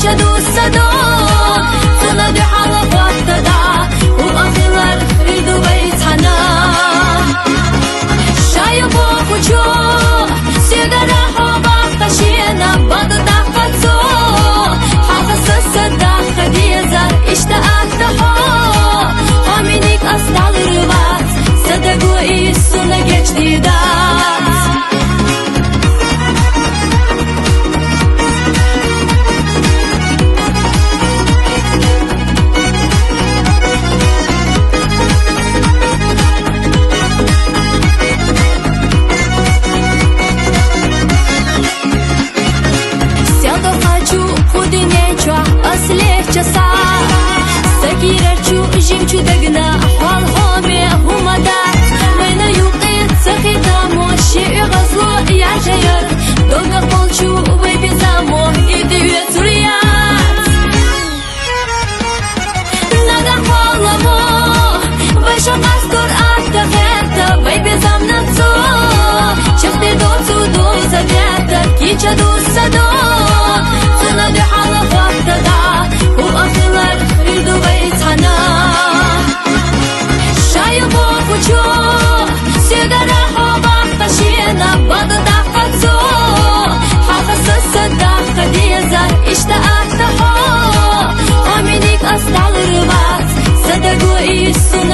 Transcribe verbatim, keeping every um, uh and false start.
Ча дусса ду, цунна дуьхьал хӀоттада, хӀу ахилар хир ду вайцхьана. Шайх бохучо, сигара хьо баккха шена, бада даккха цо. Хьалха са садаккха деза, иштта атта хьо. Хьо миниг ас далур вац, са дагу из сона гечдидац. Сел дохачу кху динен чохь ас лечча са. Са кийрарчу жимчу дагна хьол хьоме хӀума дац. Вайна юкъе ца хетамо ши оьгӀазло яжаяр. Догахь болчу вай безамо и дуьйцур яц. Нагахь хьоламо, вай шо къастор атта хетта, вай безамна цо. Чехь де доцу доза детта, кийча дусса ду. Цунна дуьхьал хӀоттада, хӀу ахилар хир ду вайцхьана. Шайх бохучо, сигара хьо баккха шена, бада даккха цо. Хьалха са садаккха деза, иштта атта хьо. Хьо миниг ас далур вац, са дагу из сона